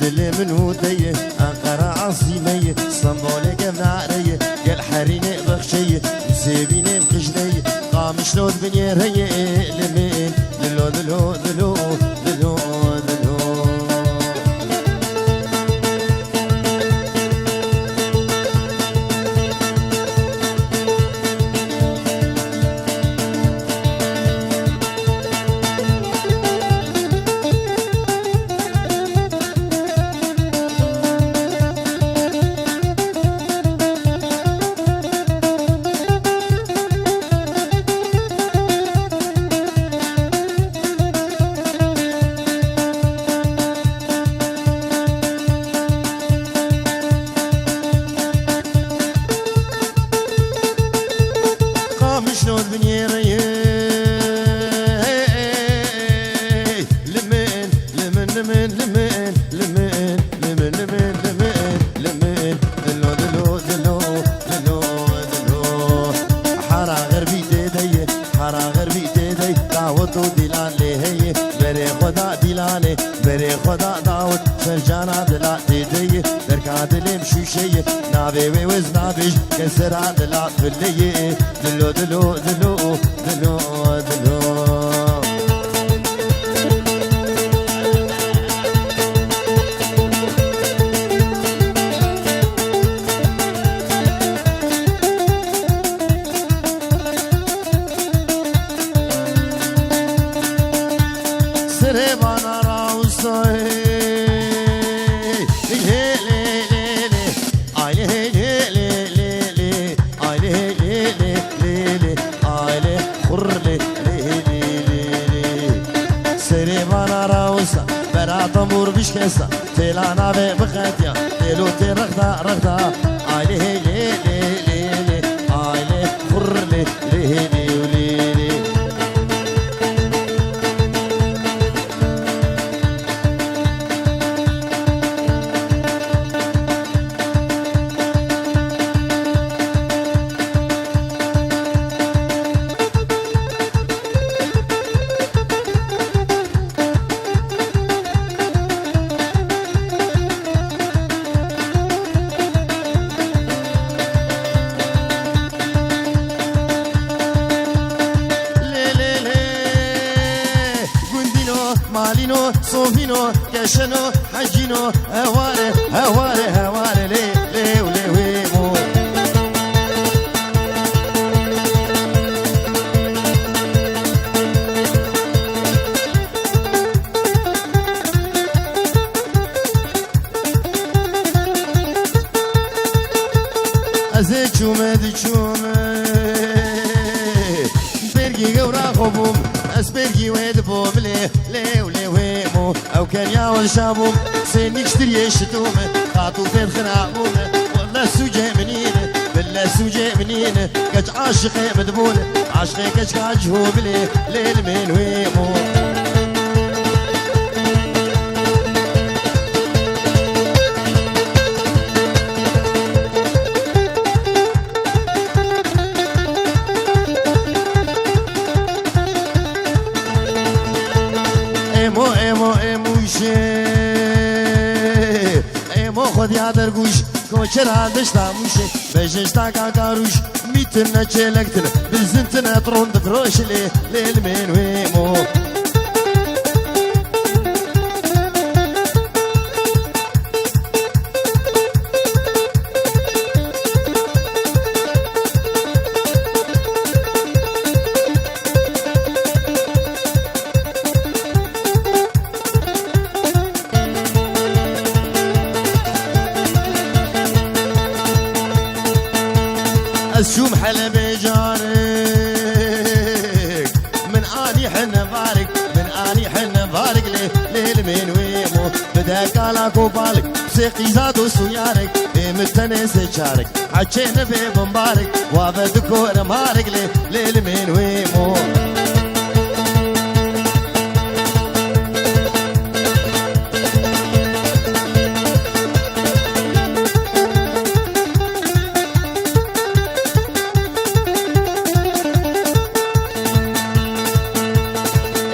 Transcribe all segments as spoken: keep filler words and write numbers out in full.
Lê min û te ye, Enqera Asîme ye, Stenbolê kevnare ye, gel Herînê Bexçe ye, Sêbînê Qijle ye, Qamişlo di binêre ye, li min, dilo, dilo, dilo, dilo, dilo. Qamişlo di binêre ye. Li min, li min, li min, li min, li min, li min, li min, li min, li min. Dilo, dilo, dilo, dilo, dilo. Hara xerbî tê de ye, hara xerbî tê de ye. Dawet û dîlan lê heye, berê xwe da dîlanê, berê xwe da dawet. Sercana dila tê de ye, derka dilêm şûşe ye. Navê wê wez nabêj, kesera dila file ye. Dilo, dilo, dilo, dilo, dilo. Serê bana rawsa, hey, hey, hey, hey, hey, hey. Ay lê hey lê lê lê lê, ay lê hey lê lê lê lê, ay lê xurr lê lê hey lê lê lê. Serê vana rawisa, bera tambûr bişkesa, têla navê bixetiya, têlo tê rexda rexda. Ay lê hey lê lê lê lê, ay lê xurr lê lê hey lê lê lê. Lê, lê, lê. Gundîno, malîno, sovîno, keşeno, hecîno, heware, heware, heware, lê, lê û lê wê mo. Ez ê çûme diçûme. Bergî gewra xwe bûm, ez bergî wê dibûm lê, lê û lê wê mo. Ew keriya we dişa bûm, sê nîkştiriyê şitûme, qat û fêr xira bûme. Welle sûcê min îne, bille sûcê min îne. Keç aşiqê min dibûne, aşiqê keçka cihû bilê, lê li min wê mo. Emo, emo, emuşe. Emo xwediya dergûş, koçera dişta mûşe. Bejişta kakarûş, mîtin ne çêlektin, bizintine tron difroşilê, lê li min wê mo. Ez çûm Helebê carek, min anî hene varek, min anî hene varek lê, lê li min wê mo. Bide kala kopalek, sê qîza dost û yarek, ê min tenê sê çarek. Heçê nebe bimbarek, wa ve dikore marek lê, lê li min wê mo.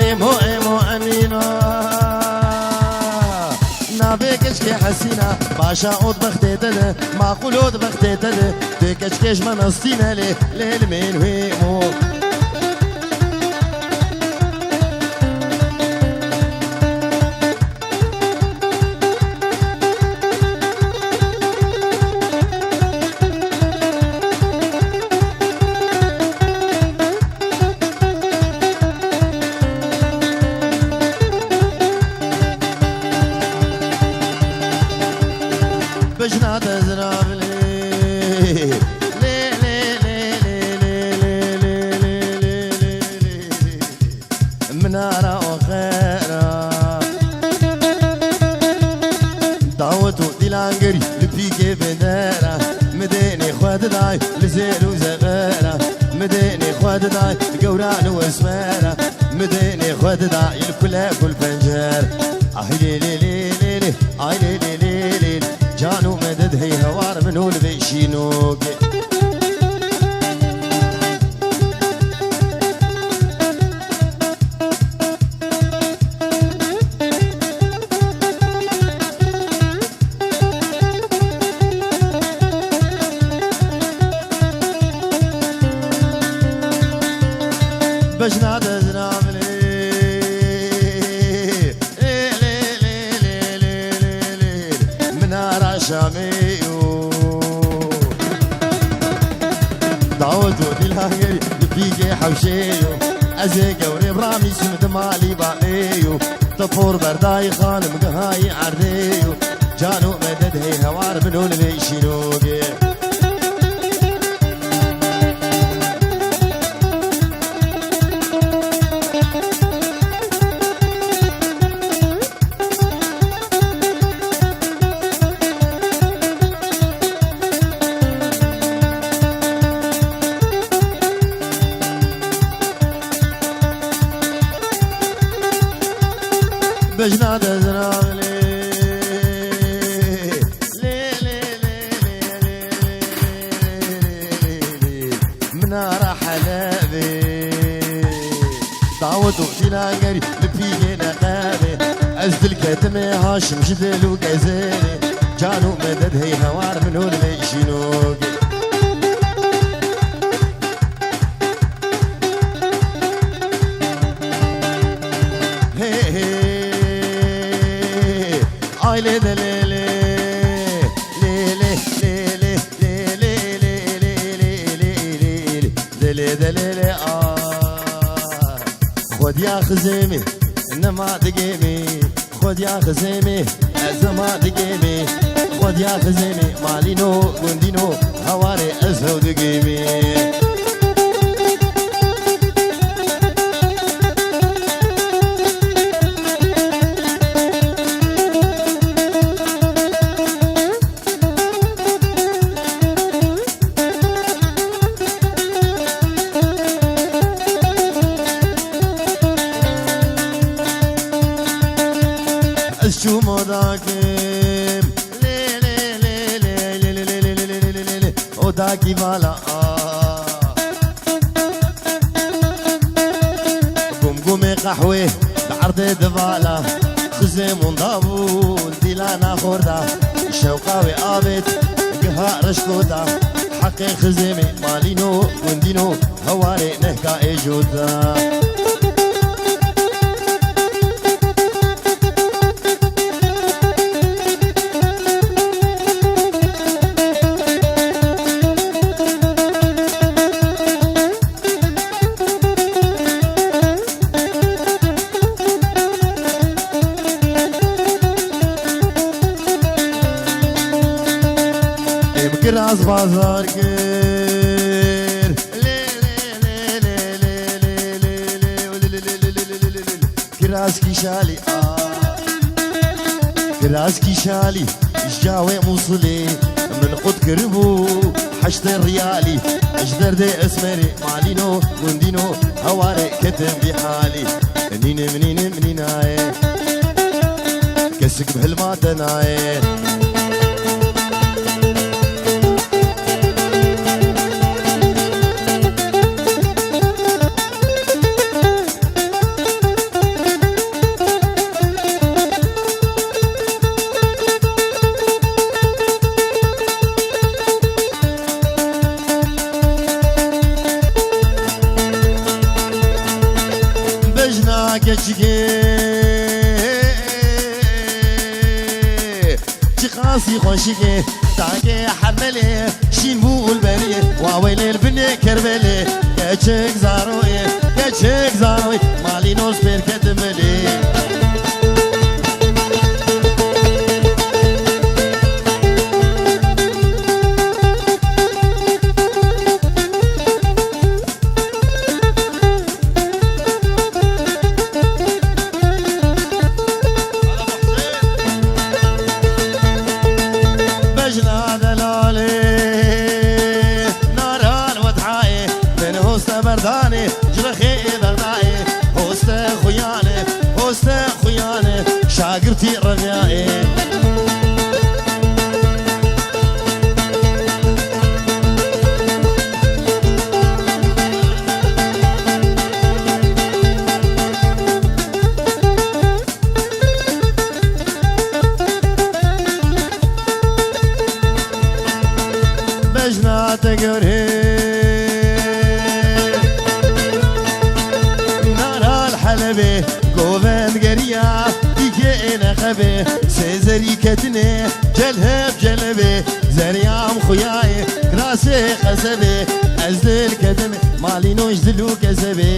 Emo, emo, Emîna. Na Vê keçkê hesîna, başa ot bextê te de, maqûl ot bextê te de, vê keçkê ji me nastîne lê, lê li mêl wê mo. Bejna te zirav lê. Lê, lê, lê. Minara oxera. Dawet û dîlangerî li pîkê bindera. Midênê xwe diday li zêr û zexera. Midênê xwe diday li gewran û esmera. Midênê xwe diday li kule kul pencer. Ay lê lê lê lê lê, ay lê lê lê lê. Can û medet hey hewar min û li vê şînokê. Bejna te zirav lê. Lê, lê, lê. Minara Şamê yo. Dawet û dîlangerî li pîkê hewşê yo. Ez ê gewrê biramîsim di malî bavê yo. Te por berdayî xanim gihayî erdê yo. Can û medet hey hewar min û li vê şînokê. Bejna te zirav lê. Lê, lê, lê. Minara Helebê. Dawet û dîlangerî li pîlê neqebê. Ez dilketimê Haşim ji dil û gezêrê. Can û medet hey hewar min û li vê şînokê. Hey, hey. Ay lê de lê lê. Lê lê, lê lê, lê lê, lê lê, lê lê, lê lê, lê lê, lê lê, ah. Xwediya xizêmê, nema digêmê. Xwediya xizêmê, ez nema digêmê. Xwediya xizêmê, malîno, gundîno, hewarê ez hew digêmê. Ez çûm odakim. Lê, lê, lê. Odakî vala, ah. Gumgumê qehwê di erdê divala. Xizê munda bû dîlana xorda. Şewqa wê avêt giha reşkoda. Heqê xizêmê malîno gundîno hewarê nehka ê joda. Êm kiraz bazar kir. Kiraz kîşalî a. Kiraz kîşalî ji cawê Mûsilê min qut kiribû heştê riyalî. Ji derdê esmerê malîno gundîno hewarê ketim vî halî. Nînim, nînim, nînayê. Kesik bi hilma te nayê. Asî xweşikê, takê hermelê, şîn bû û li beriyê, wa weylê li binê Kerbelê. Keçik zaroyê, keçik zaroyê, malî noz pêr ketin bilê. Bejna delalê, naral wedhayê, beni hoste berdanê, ji rexê Bexdayê, hoste xuyanê, hoste xuyanê, şagirtî reviyayê. Bejna te görê, naral Helebê, govend geriya, dîkê êne xebê, sê zerî ketine, celheb celebê, zeriyam xuyayê, kirasê xesebê, ez dil kedimê, malî noj dil û kesebê.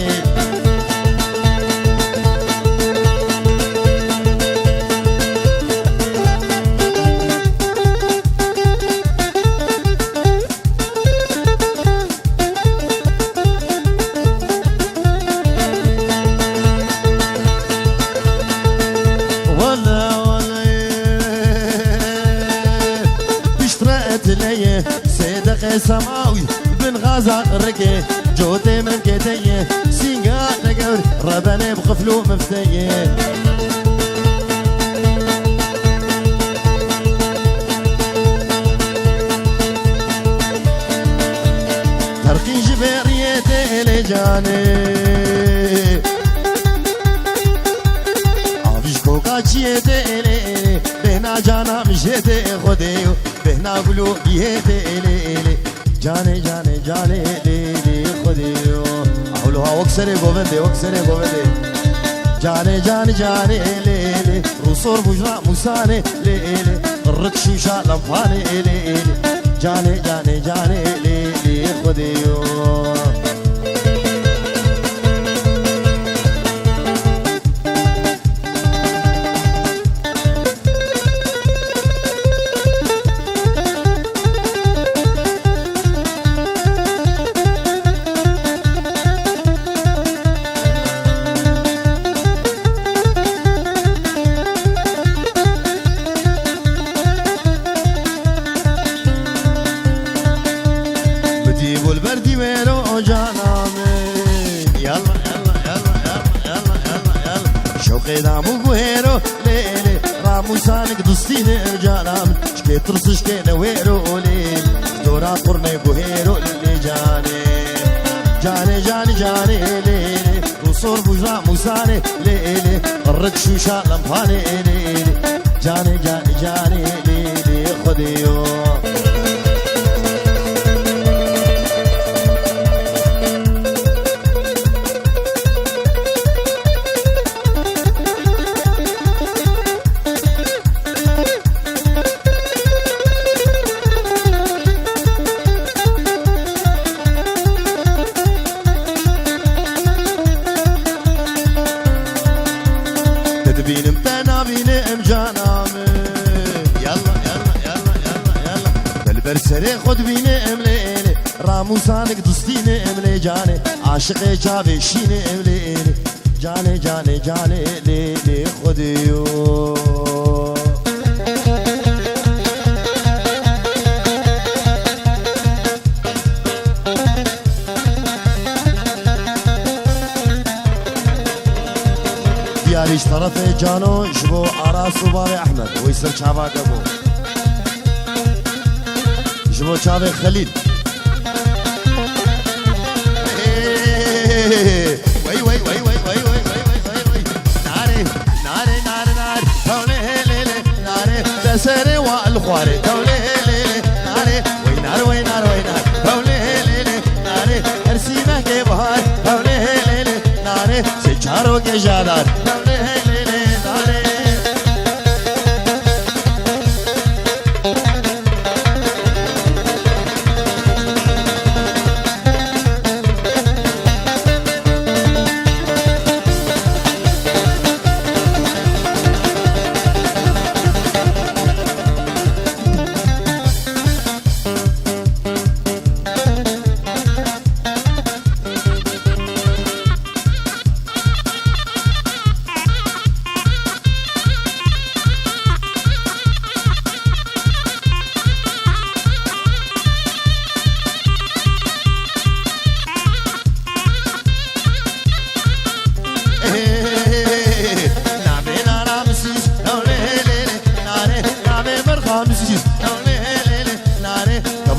Wele, wele, piştre etileye, sêdeqe semawî, bin xaza qirikê, cotê min keteye, sînga te gewr, rebene bi xifl û mifteye. Terqîn ji beriyê tê lê canê. Avî ji koka çiyê tê lê lê. Bêhna cana min jê tê Xwedê yo. Bêhna gul û bîhê tê lê lê. Canê, canê, canê, lê, lê, Xwedê yo. Ewlo ha wek serê govendê, wek serê govendê. Canê, canê, canê, lê, lê. Rûsor bujra mûsanê, lê, lê. Rik şûşa lempanê, lê, lê. Canê, canê, canê, lê, lê, Xwedê yo. Bidî bû li ber dîwêro cana min. Yalla, yalla, yalla, yalla, yalla, yalla, yalla. Şewqê dam û guhêro lê lê. Ramûsanik dustî li cana min. Çikê tirs çikê newêro lê. Dora qurne guhêro lê canê. Canê, canê, canê lê lê. Rûsor bû ramûsanê lê lê. Rik şûşa lempanê lê lê. Canê, canê, canê lê lê. Xwedê yo. Te dibînim, te nabînim cana min. Yalla, yalla, yalla, yalla, yalla. Te li ber serê xwe dibînim lê lê. Ramûsanik dustînim lê canê. Aşiqê çavê şînim lê lê. Canê, canê, canê, lê, lê, Xwedê yo. Diyarî ji terefê Cano ji bo Aras û bavê Ehmed. Wî ser çava keko. Ji bo çavê Xelîl. Wey, wey, wey. Nare, nare, nare, nare. Tewlê lê lê, nare. Deserê wa li xwarê. Tewlê lê lê, nare. Wey nar, wey nar, wey nar. Tewlê lê lê, nare. Her sîmekê bahar. Tewlê lê lê, nare. Sê çaro gejadar. Tewlê lê lê, nare.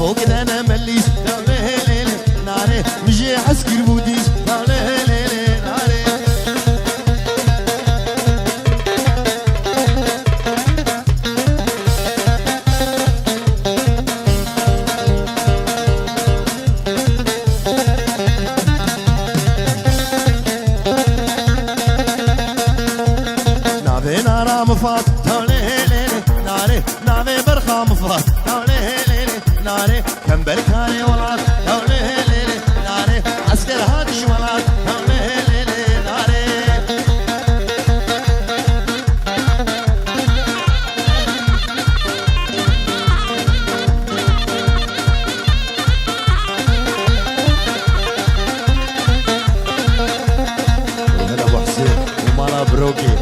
O gidene melîs, lê lê lê, nare, mijê eskir bûdîs, lê lê lê, nare. Navê nara mifat, lê lê lê, nare. Navê berxa mifat, lê lê lê, nare. Kember karê welat, lê lê lê, nare. Esker hat ji welat, lê lê lê, nare. Hela Muhsin û mala Brokê.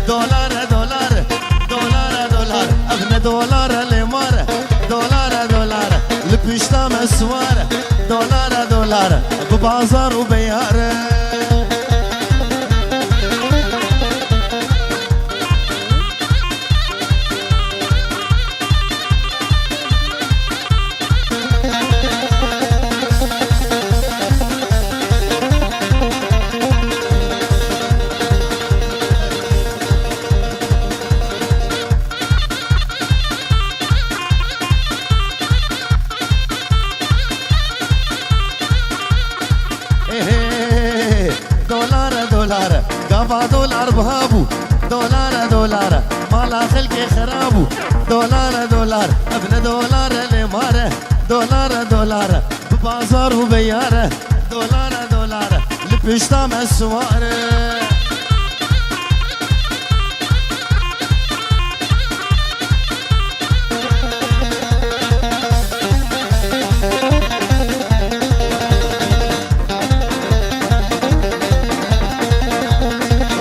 Dolar e dolar, dolar e dolar. Ev ne dolar e lê mar e. Dolar e dolar, li pişta me siwar e. Dolar e dolar, bi bazar û beyar e. Ê hê, dolar e dolar, gava dolar biha bû. Dolar e dolar, mala xelkê xera bû. Dolar e dolar, ev ne dolar e lê mar e. Dolar e dolar, bi bazar û beyar e. Dolar e dolar, li pişta me siwar e.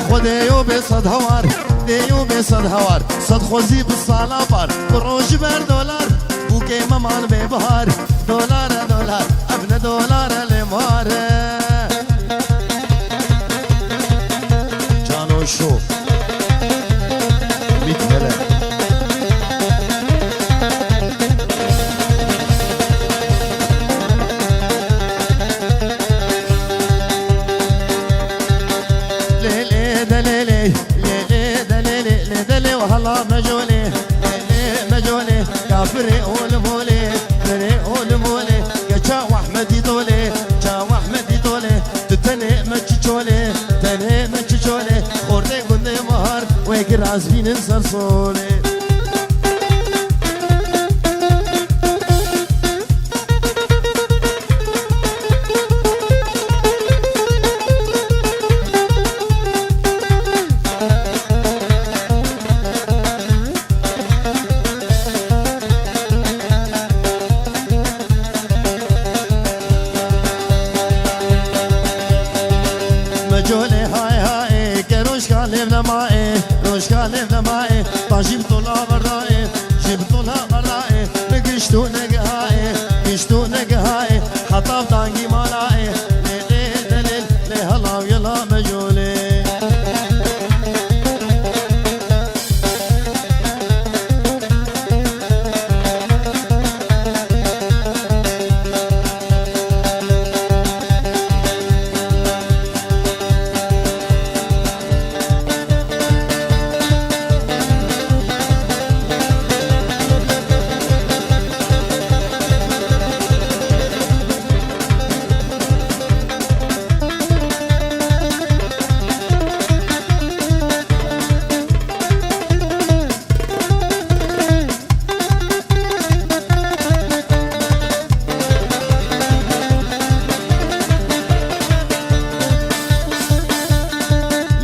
Xwedê yo bê sed hewar, dê yo bê sed hewar, sed xwezî bi sala bar, bi roj ber dolar, bûkê me man bê bihar. Dolar e dolar, ev ne dolar e lê mar e. Cano Show. Ümit Hele. Lê lê de lê lê, lê lê de lê lê, lê de lê û hela mecolê, lê lê mecolê, ya firê olim olê, firê olim olê, geça Ahmedî dolê, ça Ahmedî dolê, tu tenê me çi çolê, tenê me çi çolê, xortê gundê Bahar, wê ki razbînin ser solê. Mecolê hay hay, ke rojka lêv lemaê, rojka lêv lemaê, ta jî bi tola verdaê, jî bi tola verdaê, bi gişt û negihaê, gişt û negihaê, heta bi dangî malaê, lê lê delê, lê hela û yela mecolê.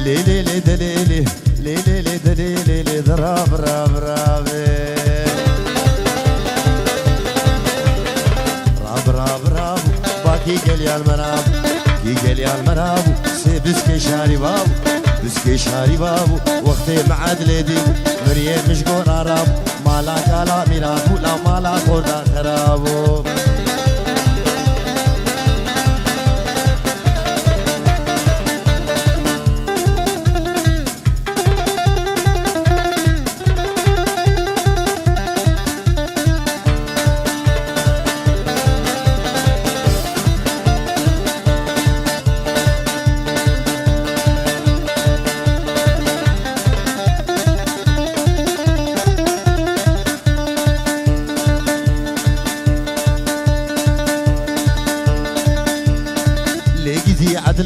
Lê lê lê de lê lê, lê lê lê de lê lê lê de rav rav ravê. Rav rav rav, ba kî gel yal me rav, kî gel yal me rav, sê biskê şarî vav, biskê şarî vav, wextê me edlê dî, miriyê mij gora rav. Mala kala mîra bû, la mala xorda xera bû.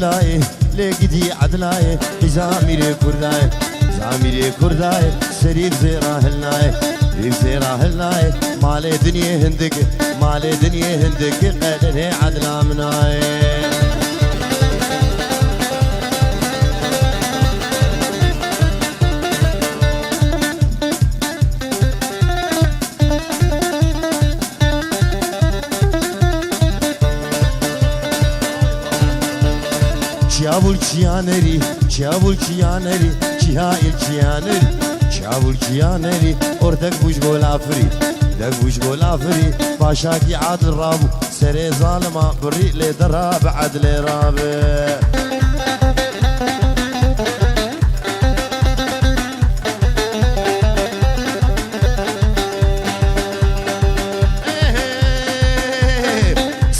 Layê, lê gidî edlayê, zamîrê kurdayê, zamîrê kurdayê, serî zêra hilnayê, rîv zêra hilnayê, malê dinyê hindik, malê dinyê hindik, qederê edla minayê. Çiyavul çiyanerî, çiyavul çiyanerî, çiya il çiyanerî, çiyavul çiyanerî, or dek bûj golafirî, dek bûj golafirî, paşakî adil rabû, serê zalima birî lê dera bi edlê rabe.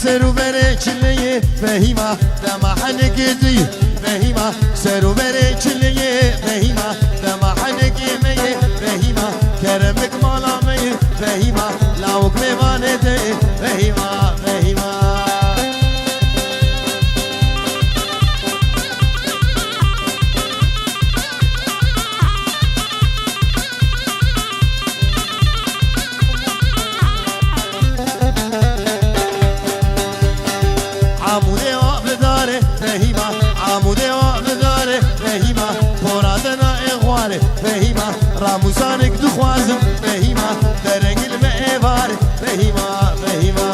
Ser û berê çileyê Fehîma, dema henekê tu yî Fehîma. Ser û berê çileyê Fehîma, dema henekê me yê Fehîma. Keremik mala me yê Fehîma, lawik mêvanê te yê Fehîma, Fehîma. Amûdê wa bi darê Fehîma, amûdê wa bi darê Fehîma, pora dena ê xwarê Fehîma, ramûzanik dixwazim Fehîma, derengil me êvarê Fehîma, Fehîma.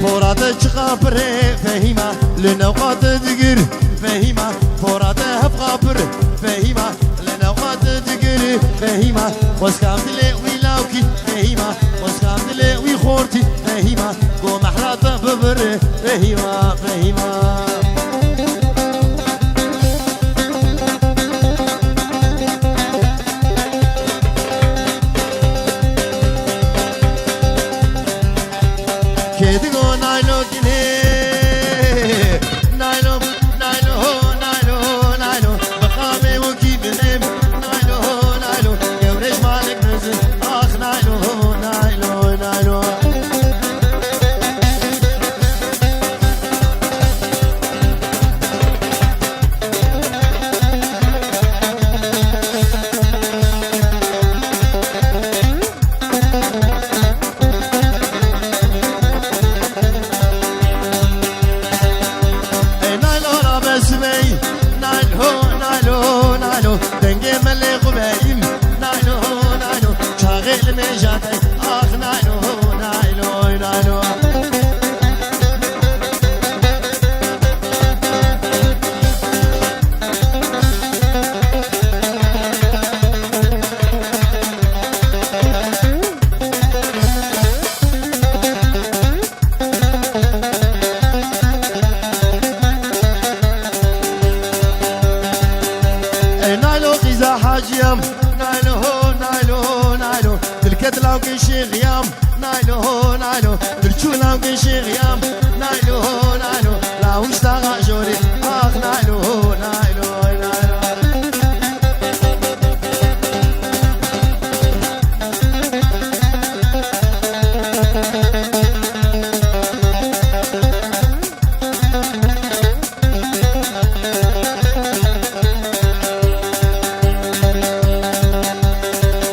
Pora te çiqa pirê Fehîma, li newqa te digir Fehîma, pora te hevqa pir Fehîma, li newqa te digir Fehîma, xwezkam dilê wî lawkî Fehîma, xwezkam dilê wî xortî Fehîma, go mehra te bibir Fehîma, Fehîma. Kê digo naylo kinê, naylo, naylo, naylo, naylo, bixamê wekî binêm, naylo, naylo, gewrêj malek mezin, ax naylo, naylo, naylo. Ey naylo rabe sibey, naylo, naylo, naylo. Dengê me lê xwe beyîm, naylo, naylo. Çaxê li mêja dey, ax naylo, naylo, naylo. Ey naylo qîza haciyam, naylo ho, naylo ho, naylo. Dilket lawkê şêxiyam, naylo ho, naylo. Dilçû lawkê şêxiyam, naylo ho, naylo. Lawişta xajorê, ax naylo ho, naylo, naylo.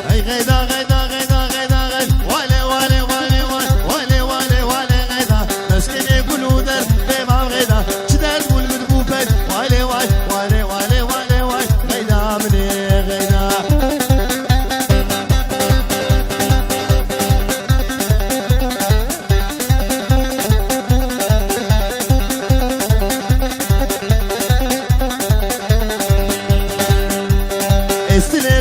Hey, geyda, geyda, geyda, geyda, geyda. Wale, wale, wale, wale, wale, wale, wale, geyda. Meskenê gul û der, bê mav geyda. Çi derd gul min bû pey. Wale, wale, wale, wale, wale, wale. Geyda minê, geyda. Estilê